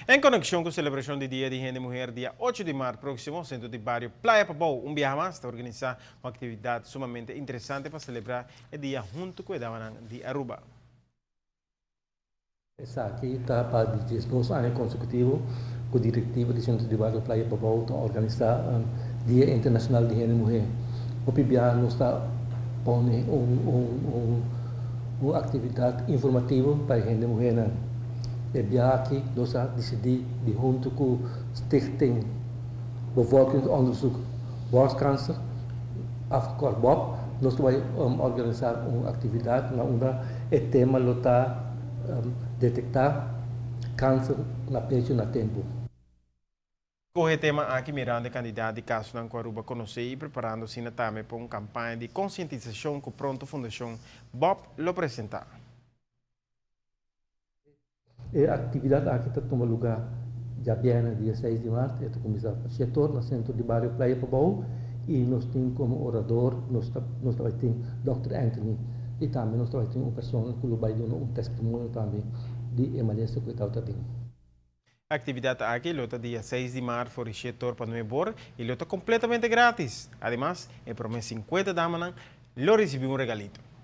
En conexion cu e celebracion di Dia di Hende Muher, dia 8 di maart proximo, Centro di Bario Playa Pabou, un biaha mas, ta organisa un actividad sumamente interesante pa celebra e dia hunto cu e damanan di Aruba. Esaki ta pa 12 aña consecutivo cu e directiva di Centro di Bario Playa Pabou ta organisa Dia Internacional di Hende Muher. O PBA nos ta pone un actividad informativo pa hende muher. E biaha aki nos a dicidi di hunto cu Stichting Bevolkingsonderzoek Borstkanker, afgekort BOB, nos ta bay organisa un actividad na unda e tema lo ta detecta cancer na pecho na tempo. Cu e tema aki, mirando e cantidad di caso cu Aruba conoce y preparando asina tambe pa un campaña di concientisacion cu pronto Fundacion BOB lo presenta. E actividad aki ta tuma luga diabierna, dia 6 di maart, ta cuminsa 7 or na Centro di Bario Playa Pabou y nos tin como orador, nos tin Dr. Anthony y tambe nos tin un persona cu ta bay duna un testimonio tambe di e malesa cu ta tin. Actividad aki lo ta dia 6 di maart for di 7 or pa 9 or y lo ta completamente gratis. Ademas, e prome 50 damanan lo ricibi un regalito.